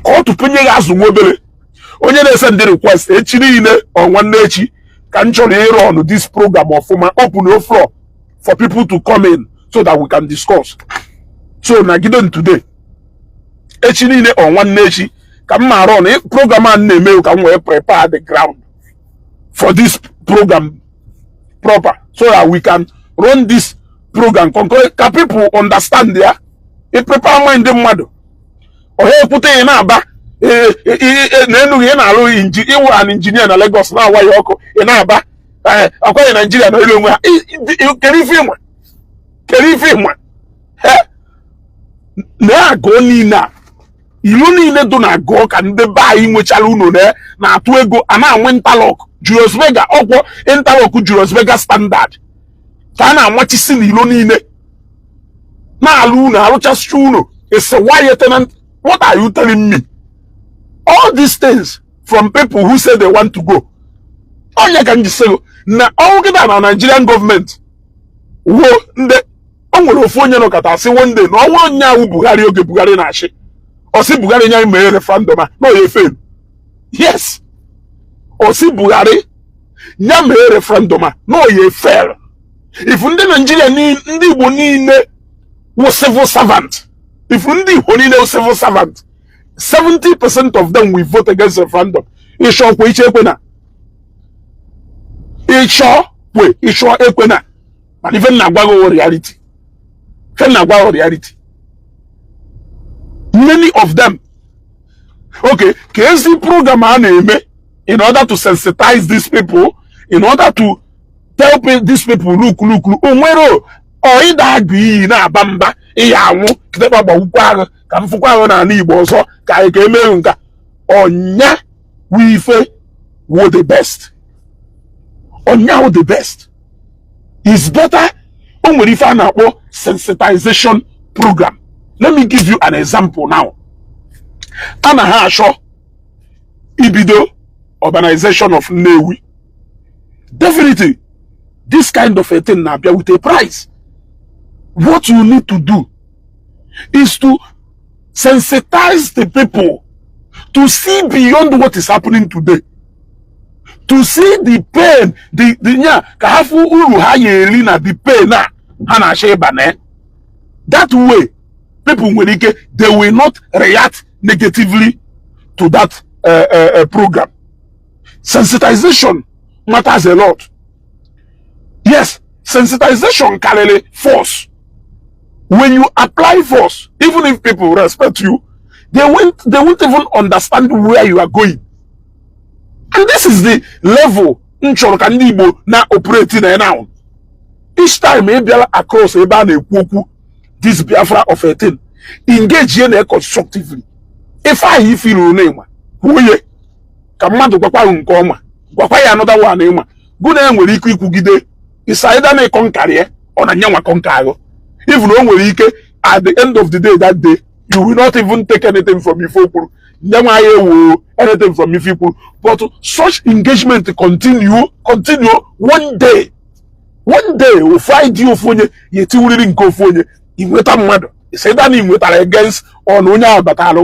ka ọ tụpenye ya azụ nwa obere." Onye na-ese ndị request, echi niile ọ nwanne echi ka m chọrọ ịrụ ọnụ this program ọfụma, open no floor for people to come in so that we can discuss. So nagide today, echi niile ọ nwanne echi ka m ma arụ ọnụ program a na-eme, ka m wee prepare the ground for this program proper so that we can run this program concurrent, ka people understand ya. I prepare mind mmadụ ọha ekwute ị na-aba na Enugu, ị na-alụ ịwụ an engineer na Lagos na-awa ya ọkụ, ị na-aba akwaghị Naijiria na elu onwe ha. Kedu ife ịma? Kedu ife ịma na-agụ niile a ilu niile dị na agụọ ka ndị be anyị nwechara unu na-atụ ego a na-anwe interlock Julius Berger, ọkwọ interlock Julius Berger standard ka a na-amachisi n'ilo niile na-alụ unu, arụchasị unu. It's a why tenant. What are you telling me? All these things from people who say they want to go. Onye ka m ji sị na ọnwụ kịta na Nigerian gọọmenti wuo ndị o nwere ofu onye nọkọta asị one day na ọnwụ onye ahụ Buhari, oge Buhari na-achị, ọsị Buhari nye anyị mee referendum a na oye fail. Yes, ọsị Buhari ya mee referendum a na oye fail. If ndị Naijiria, ndị Igbo niile wụ civil servant, if ndị Igbo niile wụ civil servant, 70% of them will vote against referendum. Ịchọ kwe, iche ekwe na ịchọ kwe, ịchọ ekwe na, mana ife na-agwa gị reality, ife na-agwa gị reality, many of them. Okay, ka ezi program a na-eme in order to sensitize these people, in order to tell these people, "Look, look, look." O nwere ọ ịda agụ iyi na-aba mba ịya anwụ kịtịkpa gbawukwa ahụ ka m fụkwa ahụ n'ala Igbo ọzọ, ka anyị ka emeghị nka ọnya wu ife wo the best, ọnya wụ the best is better. O nwere ife a na-akpọ sensitization program. Let me give you an example now. A na ha achọ ibido urbanization of Nnewi. Definitely this kind of a thing na-abịa with a price. What you need to do is to sensitize the people to see beyond what is happening today, to see the pain, the nya ka ha fụ uru ha ya eri na the pain a ha na-achọ ịba na. That way people nwere ike, they will not react negatively to that program. Sensitization matters a lot. Yes, sensitization karịrị force. When you apply force, even if people respect you, they won't even understand where you are going. And this is the level m chọrọ ka ndị Igbo na operate na now. Each time ị bịara across ebe a na-ekwu okwu this Biafra of 18, engage ye na constructively. Ife ahụ ife ruru na ịma, kwuo ye ka mmadụ gwakwa ahụ nke ọma, gwakwa ya another one ịma gụ na enwere ike ikwugide isaida na ịkọ nkarị ya, ọ na nyanwa kọ nka ahụ. Even o nwere ike, at the end of the day, that day, you will not even take anything from ife o kwuru, nyanwa ya ewu anything from ife kwuru. But such engagement continue, continue, one day, one day, ofu idea ofu onye ya etiwuriri nke ofu onye, inweta mmadụ isaida na inwetara against ọ na onye ahụ batara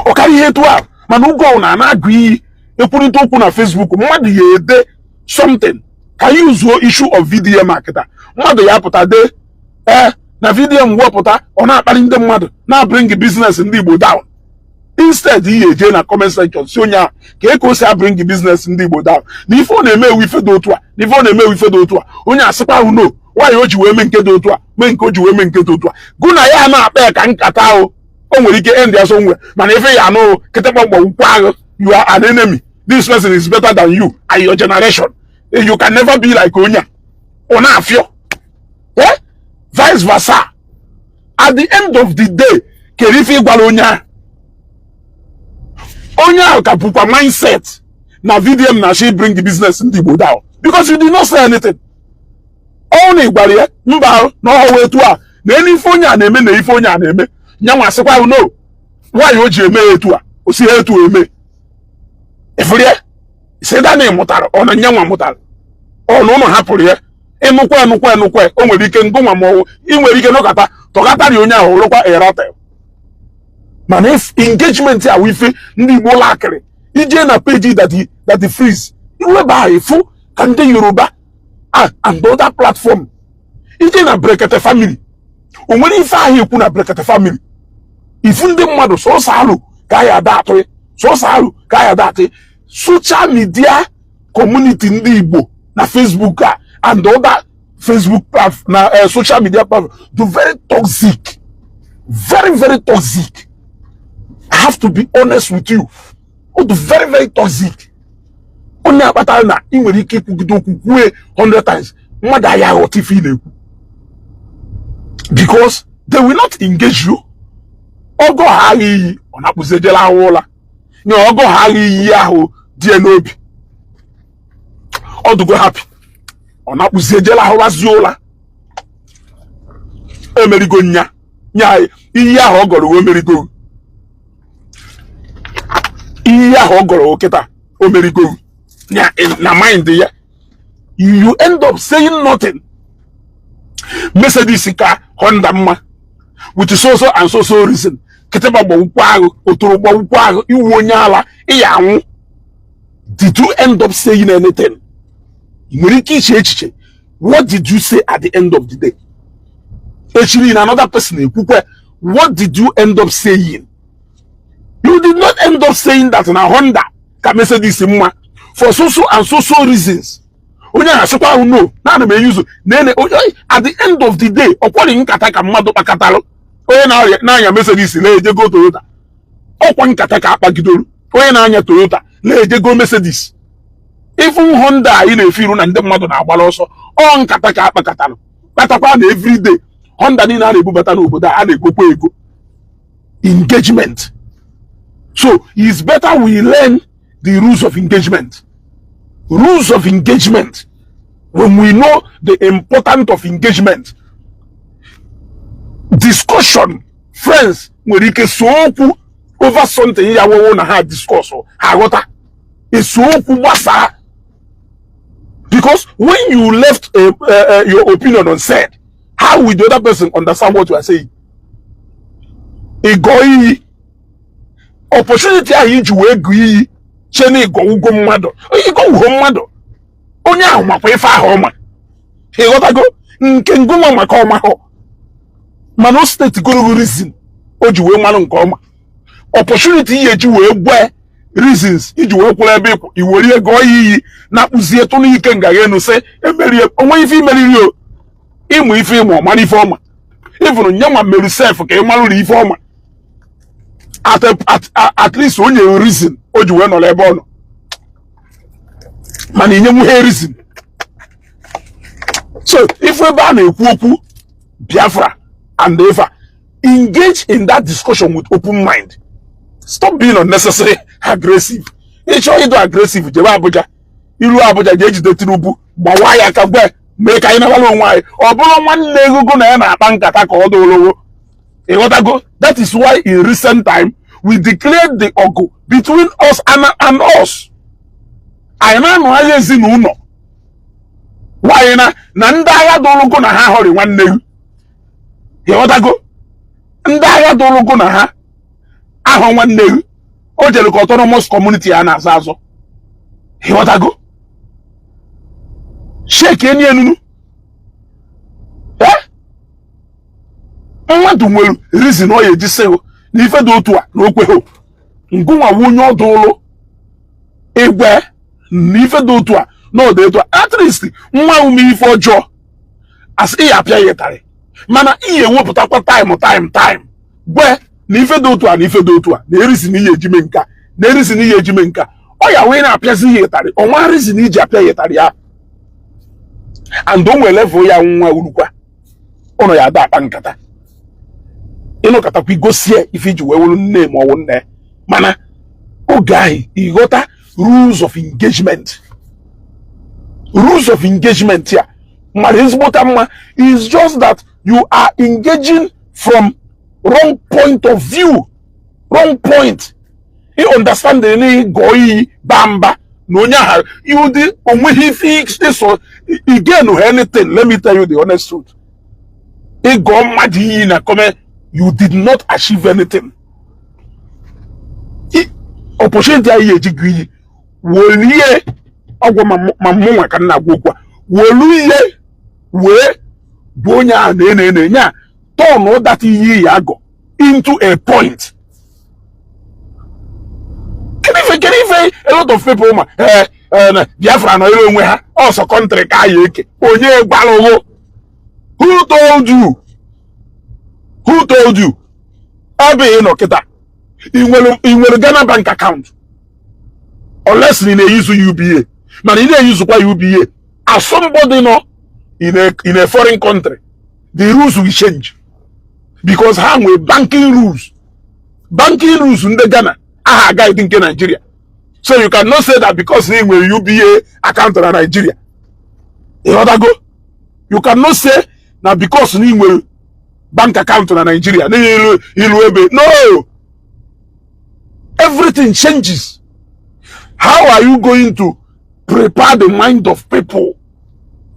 ọ karịa ihe etu a. Mana ugo na na-agụ iyi ekwurịta okwu na Facebook, mmadụ ya ede something ka ya uzuo issue of VDM akịta, mmadụ ya apụta dee ee na VDM wepụta, ọ na-akpali ndị mmadụ na bring business ndị Igbo down. Instead ihe eje na comment section si onye ahụ ka eke o si abring business ndị Igbo down, na ife ọ na-eme ewu ife dị otu a, na ife ọ na-eme ewu ife dị otu a. Onye asịkwa ahụ no, nwaanyị o ji wee mee nke dị otu a, mee nke o ji wee mee nke dị otu a, gụ na ya na-akpa ya ka nkata ahụ. O nwere ike end ya somewhere, mana ife ya anụ kịtịkpa gbawukwa ahụ, you are an enemy, this person is better than you and your generation, you can never be like onye a. Ọ na-afịọ, eh, vice versa. At the end of the day, kere ife ịgwara onye ahụ, onye ahụ ka bụkwa mindset na VDM na she bring the business ndị Igbo down, because you did not say anything. Ọ na ịgwara ya mba ahụ na ọhụụ etu a na elu ife onye a na-eme na ife onye a na-eme, nyanwa asịkwa ahụ no, nwaanyị o ji eme ya etu a, o si ya etu eme ịfụrụ ya, sịda na ị mụtara ọ na nyanwa mụtara ọ na ụnụ hapụrụ ya. Ịnụkwa, enụkwa, enụkwa, o nwere ike ngụnwa ma ọwụ ị nwere ike nọkọta tọgatari onye ahụ rụkwa eratel. Mana if engagement a wụ ife ndị Igbo lakịrị, ije na page Daddy Freeze, iweba ịfụ ka ndị Yoruba and other platform, ije na Brekete Family, o nwere ife ahụ ekwu na Brekete Family, ifu ndị mmadụ sọsọ alụ ka anyị ada atụ, sọsọ alụ ka anyị ada atụ. Social media community ndị Igbo na Facebook a and other Facebook platform na social media platform do very toxic, very very toxic. I have to be honest with you, ọ dị very very toxic. Onye akpatara na ị nwere ike ikwugide okwu kwue 100 times, mmadụ agha aghọta ife ị na-ekwu, because they will not engage you. Ọgọ ha agha iyi, ọ na-akpụzi ahụ ụla nye ọgọ ha agha iyi ahụ dị ya n'obi, ọ dụgo happy, ọ na-akpụzi ejela ahụrazi ụla, emerigo nya nya iyi ahụ ọ gọrọ, o merigo iyi ahụ ọ gọrọ kịta, o merigo nya na mind ya. You end up saying nothing. Mercedes ka Honda mma with so so and so so reason, kịtịkpa gbawukwa ahụ, otoro gbawukwa ahụ, iwu onye ala ịya anwụ. Did you end up saying anything? Ị nwere ike iche echiche, what did you say at the end of the day? Echi niile another person ekwukwe, what did you end up saying? You did not end up saying that na Honda ka Mercedes mma for so so and so so reasons. Onye ahụ asịkwa ahụ no, na ana m eyuzu na at the end of the day, ọkwọrị nkata ka mmadụ kpakatalụ. Onye na-anya Mercedes na-ejego Toyota, ọkwa nkata ka akpagidoro. Onye na-anya Toyota na-ejego Mercedes. Ịfụ Honda anyị na-efe iru na ndị mmadụ na-agbara ọsọ, ọ nkata ka akpakatalụ kpatakwa na everyday Honda niile a na-ebubata n'obodo a na-egokwa ego. Engagement. So it's better we learn the rules of engagement, rules of engagement. When we know the importance of engagement, discussion, friends nwere ike so okwu over something ya wụwụ na ha discuss, ha aghọta eso okwu gbasaa, because when you left your opinion unsaid, how will the other person understand what you are saying? Ịgọ iyi, opportunity ahụ iji wee gụọ iyi che na ịgọ ugo mmadụ, ịgọ ugo mmadụ, onye ahụ makwa ife ahụ ọma, ịghọtago nke ngụnwa maka ọmahọ, mana o steeti gorogo reason o ji wee marụ nke ọma. Opportunity ihe eji wee gwe reasons iji wee kwụrụ ebe ịkwụ, iwere ego ya iyi na-akpụzie tụ n'ike nga enu sị emerie onwe ife imeriri o ịmụ ife ịmụ ọmara ife ọma, ịfụrụ nye nwa mmeri sef ka ị marụrụ ife ọma. At least onye reason o ji wee nọrọ ebe ọ nọ, mana inye nwuhe reason. So ife ebe a na-ekwu okwu Biafra and Eva, engage in that discussion with open mind. Stop being unnecessary aggressive. Ịchọ ịdụ aggressive, jebe Abuja. Iru Abuja, jee jide Tinubu, gbawa ya aka, gwe mee ka anyị nabara onwe anyị. Ọ bụrụ nwanne egogo na ya na-akpa nkata ka ọ dolowo, ịghọtago? That is why in recent time we declared the ọgụ between us and us. Anyị na-anụ agha ezinụlọ nwaanyị na ndị agha dologo na ha họrị nwanne gị, ịghọtago? Ndị agha dologo na ha ahụ nwanne gị, o jere ka autonomous community a na-azọ azọ, ịghọtago? Sheki eni enunu. Mmadụ nwere reason ọ ya eji sị na ife dị otu a na okweghị ngụnwa onye ọdụ ụlụ igwe na ife dị otu a na ọdụ etu a. At least nwa ume ife ọjọọ asị ị ya apịa ya ịtarị, mana ị ya ewepụtakwa time gwe na ife dị otu a na ife dị otu a na erisi na ihe ejime nka na erisi na ihe ejime nka. Ọ ya wee na-apịazi ya ịtarị ọnwa reason iji apịa ya ịtarị ya, and o nwere level ya nwa urukwa ụnụ ya ada akpa nkata, ịnọkọtakwa igosie ife iji wee wuru nne ma ọ wụ nne. Mana oge ahụ ịghọta rules of engagement. Rules of engagement ya mara ezigbota mma. Is just that you are engaging from wrong point of view, wrong point. Ị understand na ịgọ iyi ba mba na onye ahụ you dị onweghị ife ịsọ again anything. Let me tell you the honest truth, ịgọ mmadụ iyi na comment, you did not achieve anything. Opportunity anyị eji gị iyi welie ọgwụ ma mụnwa ka m na-agwa okwu a, welu ihe wee bụ onye ahụ na ene ene a turn that iyi ya agọ into a point. Kedu ife a lot of people ma ee na Biafra nọ ire onwe ha ọsọ country ka ya eke onye gbalụghụ? Who told you? Who told you? Ebe ị nọ kịta, ị nwere Ghana bank account, unless ị na-eyuzu UBA. Mana ị na-eyuzukwa UBA as somebody nọ in a foreign country, the rules will change because ha nwee banking rules. Banking rules ndị Ghana aha agaghị dị nke Nigeria. So you cannot say that because ị nwere UBA account na Nigeria, ịghọtago? You cannot say na because na ị nwere bank account na Nigeria na ilu ilu ebe. No, everything changes. How are you going to prepare the mind of people?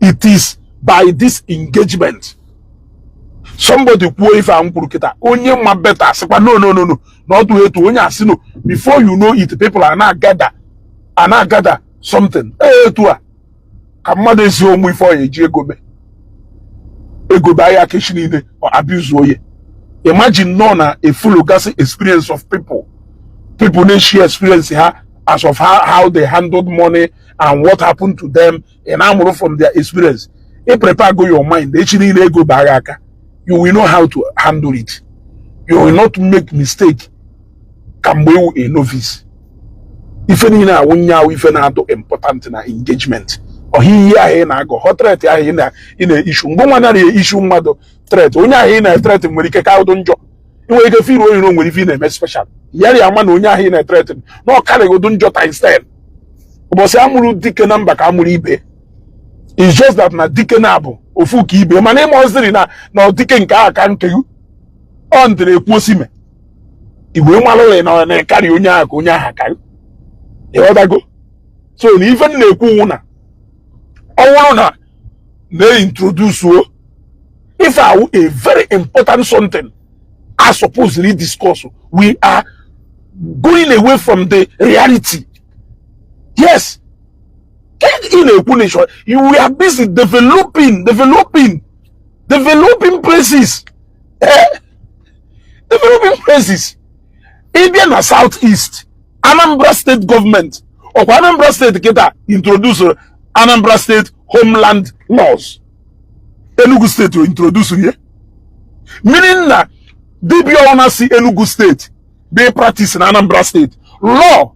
It is by this engagement. Somebody kwuo ife a m kwuru kịta, onye ma better sịkwa no, no, no, no, na ọdụ etu onye asị no. Before you know it, people are na-agada, are na-agada something. Etu a ka mmadụ esi ụmụ ife ọ ya eji ego mee ego baa ya aka echi niile ọ abuse oye. Imagine nọ na efulo gasị experience of people, people na-share experience ha as of how they handled money and what happened to them. Ị na-amụrụ from their experience, ị prepare go your mind. Echi niile ego baa gị aka, you will know how to handle it. You will not make mistake ka mgbe ewu a novice. Ife niile awụ nyaawụ ife na-adụ important na engagement. Ọha ihe ahụ ị na-agọ họ threat ahụ ị na-ishu mgbe nwa nara ishu mmadụ threat, onye ahụ ị na-ethreat nwere ike ka ụdụ njọ. Ị nwere ike firu onye nwere ife ị na-eme special yari ama na onye ahụ ị na-ethreat na ọ karịghị ụdụ njọ times 10. Ụbọchị amụrụ dike na mba ka amụrụ ibe. It's just that na dike na-abụ ofu ka ibe, mana ịma oziri na dike nke ahụ ka nke ọ ntịrị ekwu osime igwe malụghị na ọ na-ekarị onye ahụ ka onye ahụ akarị, ịghọtago? So na ife m na-ekwu wụ na ọ bụrụ na na-introduce o ife awụ a very important something I supposedly discuss, we are going away from the reality. Yes, ị na-ekwu na ịchọ you, we are busy developing places, eh? Developing places. Ịbịa na South East, Anambra State government, ọkwa Anambra State kịta introduce Anambra State homeland laws. Enugu State introduce ihe, meaning na dibịa ọna si Enugu State Dey practice na Anambra State, law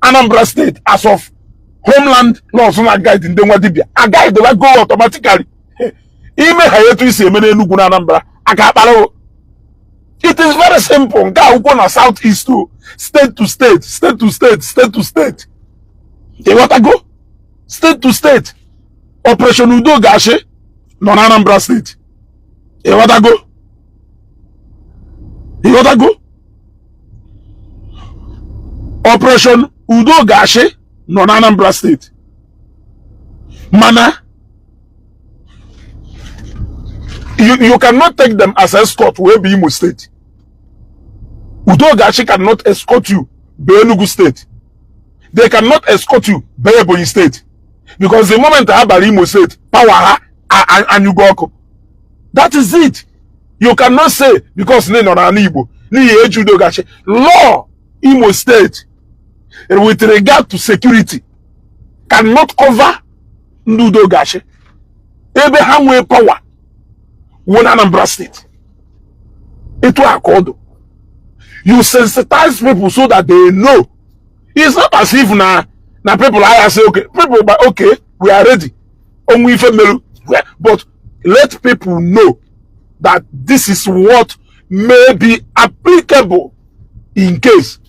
Anambra State as of homeland laws na guide ndị nwa dibịa a guide go automatically. Ime ha etu isi eme n'Enugu na Anambra aka akpara. It is very simple. Nke akwụkwọ na South East o, state to state, state to state, state to state, ịghọtago? State to state. Operation Udo Ga-achị nọ na Anambra State, ịghọtago? Ịghọtago? Operation Udo Ga-achị nọ na Anambra State, mana you cannot take them as escort wee be Imo State. Udo Ga-achị cannot escort you be Enugu State. They cannot escort you be Ebonyi State, because the moment ha bara Imo State, power ha anyụgo ọkụ. That is it. You cannot say because na ị nọ n'ala Igbo n'ihi eji Udo Ga-achị. Law Imo State with regard to security cannot cover ndị Udo Ga-achị. Ebe ha nwee power wụ na Anambra State. Etu a ka ọ dụ. You sensitize people so that they know. It's not as if na people aya say, "Okay, people, but okay, we are ready." Onwe ife meru, but let people know that this is what may be applicable in case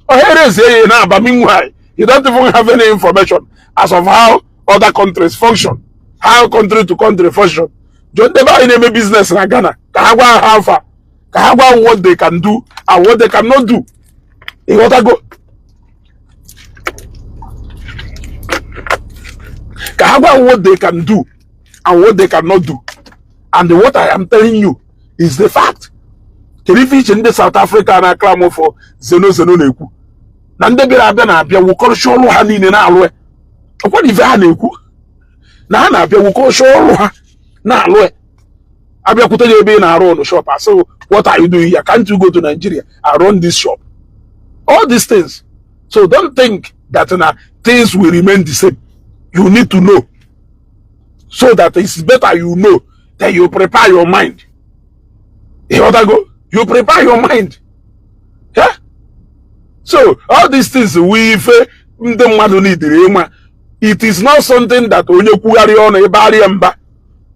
ohereze na aba. Meanwhile, you don't even have any information as of how other countries function, how country to country function. Jụọ ndị be anyị na-eme business na Ghana ka ha gwa ha afa, ka ha gwa what they can do and what they cannot do. Ịghọtago? Ka ha gwa what they can do and what they cannot do. And what I am telling you is the fact. Kedu ife iche ndị South Africa na clamor for xeno xeno na-ekwu na ndị bịara abịa na-abịa wukọrọcha ọrụ ha niile na-alụ ya? Ọkwa ife ha na-ekwu na ha na-abịa wukọrọcha ọrụ ha na-alụ ya. Abịakwute ya ebe ị na-arụ ọnụ shop, asị, "What are you doing here? Can't you go to Nigeria and run this shop?" All these things. So don't think that na things will remain the same. You need to know so that it's better you know then you prepare your mind. Ịghọtago? You prepare your mind. Yeah? So all these things we ife ndị mmadụ nidiri ịma. It is not something that onye kwugharị ọnụ ịbarịa mba,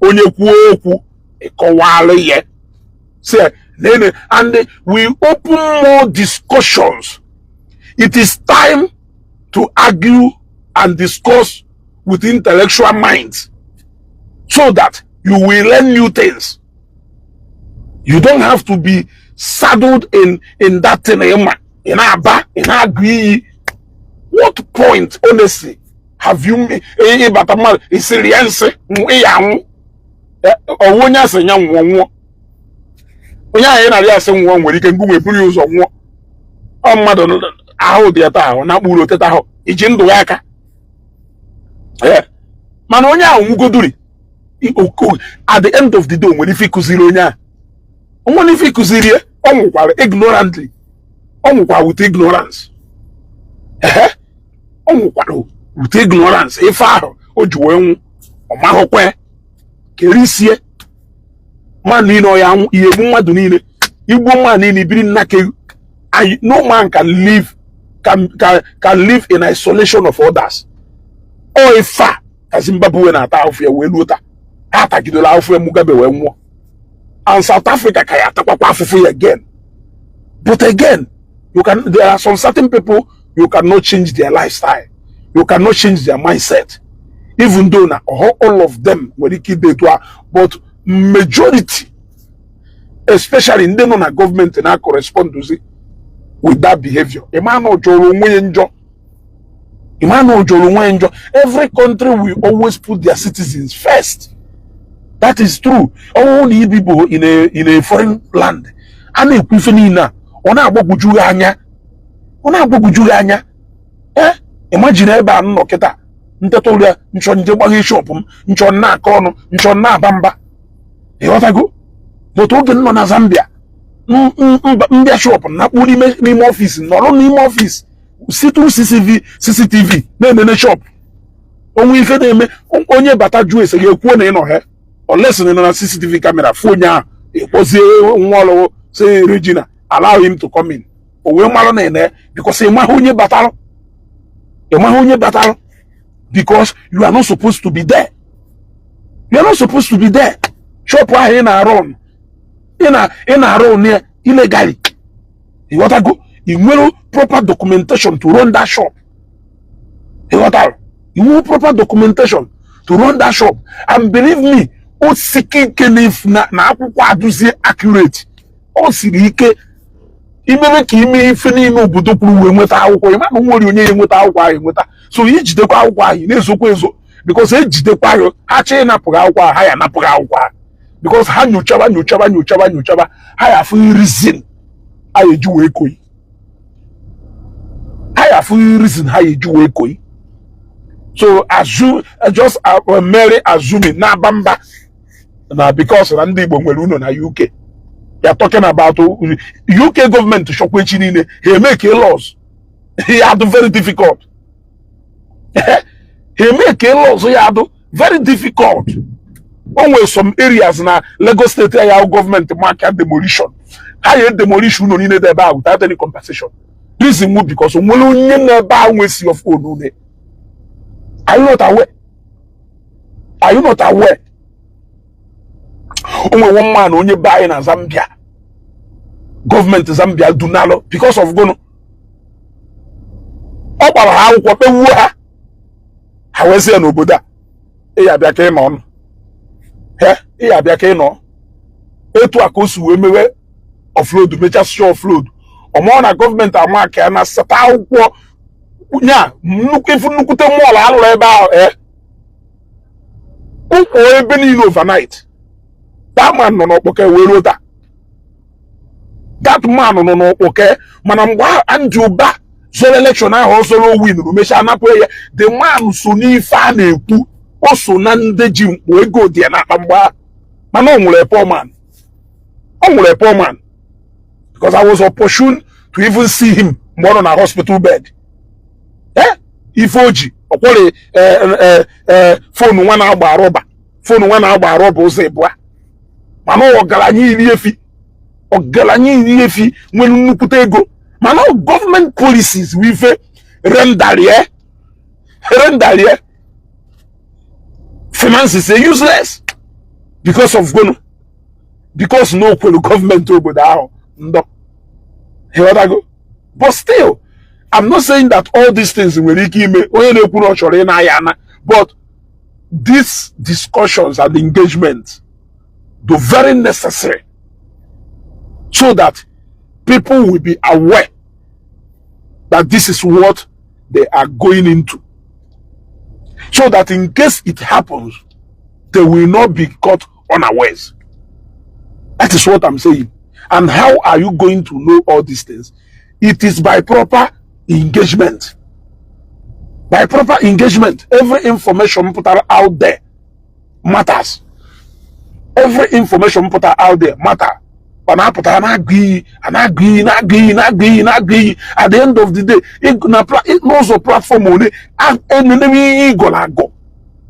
onye kwuo okwu ịkọwalụ ya. See, nene, and we open more discussions. It is time to argue and discuss with intellectual minds so that you will learn new things. You don't have to be saddled in that thing. Ịma ị na-aba, ị na-agụ iyi. What point, honestly, have you ịbata mmadụ isiri ya nsị ịya anwụ? Ọwụ onye asị ya nwụọ, nwụọ. Onye ahụ ị narị asị nwụọ nwere ike ngụ buru ya ụzọ nwụọ. Ọ mmadụ ahụ dị ya taa, ahụ na mkpụrụ oteta ahụ iji ndụ ya aka. Mana onye ahụ nwugoduri, at the end of the day, o nwere ife ịkụziri onye ahụ? O nwere ife ịkụziri ya? Ọ nwụkwara ignorantly, ọ nwụkwara with ignorance. Ehe, ọ nwụkwara with ignorance. Ife ahụ o ji wee nwụ, ọ mahụkwa kerisie mmadụ niile. Ọ ya anwụ ihe egbu mmadụ niile, igbuo mmadụ niile, ibiri nna ke. No man can live in isolation of others. Ọ ife a ka Zimbabwe na-ata ahụfụ ya wee luo taa. Ha atagidola ahụfụ ya, Mugabe wee nwụọ, and South Africa ka ya atakwakwa afụfụ ya again. But again, you can there are some certain people you cannot change their lifestyle, you cannot change their mindset, even though na all of them nwere ike ide etu a, but majority, especially ndị nọ na gọọmenti, na correspond with that behavior. Ịma na ọ jọrọ onwe ya njọ, ịma na ọ jọrọ onwe ya njọ. Every country will always put their citizens first. That is true. Ọnwụ na ibi bụ in a foreign land, a na-ekwu ife niile a, ọ na-agbagwoju gị anya, ọ na-agbagwoju gị anya. Ee, imagine ebe a m nọ kịta, nteta ụlọ ya, nchọ nje gbaghe shop m, nchọ na-akọ ọnụ, nchọ na-aba mba, ịghọtago? But oge m nọ na Zambia, mbịa shop nakpu n'ime office, nọrọ n'ime office, si through CCTV CCTV na-enene shop. Onwe ife na-eme, onye bata jụọ ese gị, ekwuo na ị nọ he unless na ị nọ na CCTV camera fụ onye ahụ, ịkpọzie nwa ọlụwụ, say, "Regina, allow him to come in." O wee mara na ene because ị maghị onye batara, ị maghị onye batara, because you are not supposed to be there. You are not supposed to be there. Shop ahụ ị na-arụ, ị na-arụ ya illegally. Ịghọtago? Ị nwere proper documentation to run that shop? Ịghọtara? Ị nwere proper documentation to run that shop? And believe me, o sike ike na akwụkwọ adụzie accurate. O siri ike imebe ka ime ife niile obodo kwuru wee nweta akwụkwọ. Ịma na nwere onye ya enweta akwụkwọ ahụ enweta. So ijidekwa akwụkwọ ahụ, na-ezokwa ezo, because ejidekwa ya, ha chọọ ịnapụghị akwụkwọ ahụ, ha ya anapụghị akwụkwọ ahụ, because ha nyochaba, nyochaba, nyochaba, nyochaba, ha ya afụ reason ha ya eji wee koyi, ha ya afụ reason ha ya eji wee koyi. So assume just merely assuming na-aba mba na because na ndị Igbo nwere ụlọ na UK. Ya talking about UK gọọmenti chọkwa echi niile ha eme ka laws ya adụ very difficult, ha eme ka laws ya adụ very difficult. O nwere some areas na Lagos State ya gọọmenti maka demolition, ha ya demolish ụlọ niile dị ebe ahụ without any compensation. Reason wu because onwere onye nọ ebe ahụ nwe C of O n'une. Are you not aware? Are you not aware? O nwere one man, onye be anyị na Zambia, gọọmenti Zambia dunalụ because of gụnụ? Ọ gbara ha akwụkwọ, kpewuo ha, ha wee sị ya n'obodo a ị ya abịa ka ị nọ nụ, ị ya abịa ka ị nọ. Etu a ka o si wee mewe offload, mechasịa offload, ọmụọ na gọọmenti ama ka ya na sata akwụkwọ nya nnukwu ifu nnukwute mall alụrụ ebe ahụ, ụkwụ ebe niile overnight. That man nọ n'ọkpọke wee ruo taa. That man nọ n'ọkpọke, mana mgbe Andy Ụba zoro election ahụ, ọ zoro, win, mechaa napụ ya. The man so n'ife a na-ekwu, o so na ndị ji mkpu ego dị ya n'akpa mgbe ahụ, mana ọ nwụrụ a poor man. Ọ nwụrụ a poor man, because I was opportune to even see him mgbe ọ nọ na hospital bed. Ife o ji ọkwọrị phone nwa na-agba rọba, phone nwa na-agba rọba ụzọ ịbụa, mana ọgaranya iri efi, ọgaranya iri efi, nwere nnukwute ego, mana gọọmenti policies wụ ife rendarie finances useless. Because of gonu? Because na o kwelu gọọmenti obodo ahụ ndọ. Ịghọtago? But still, I'm not saying that all these things nwere ike ime onye na-ekwu na ọ chọrọ ị na-aya ana, but these discussions and engagement do very necessary so that people will be aware that this is what they are going into, so that in case it happens, they will not be caught unawares. That is what I'm saying. And how are you going to know all these things? It is by proper engagement. By proper engagement. Every information put out there matters. Every information put out there matter. Ọ na-apụtara na-agụ iyi, a na-agụ iyi, na-agụ iyi, na-agụ iyi, na-agụ iyi. At the end of the day, n'ụzọ platform ole enenebe ihe ịgọrọ agọ,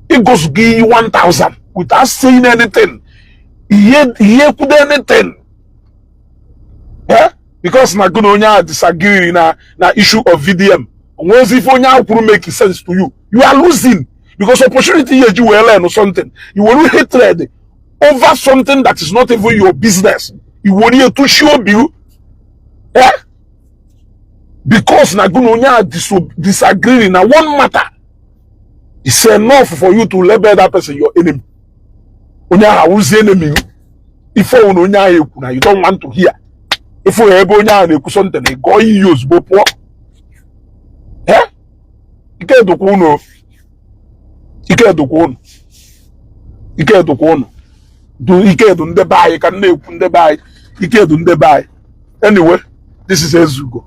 ịgọzụgo iyi 1000 without saying anything, ihe ihe kwudo anything. Because na gụ na onye ahụ disagree na issue of VDM, onwezi ife onye ahụ kwuru make sense to you, you are losing, because opportunity ihe eji wee learn something, you were hatred over something that is not even your business. I were ihe tụchie obi, Because na gụ na onye ahụ disagree na one matter, it's enough for you to label that person your enemy. Onye ahụ awụzie enemy. Ife ọwụ na onye ahụ ekwu na you don't want to hear, ife ya ebe onye ahụ na-ekwu something, ị gọọ iyi ozugbo pụọ. Ike dụkwa unu, ike dụkwa unu, ike dụkwa unu du, ike dụ ndị be anyị. Ka m na-ekwu, ndị be anyị, ike dụ ndị be anyị. Anyway, this is Ezugo.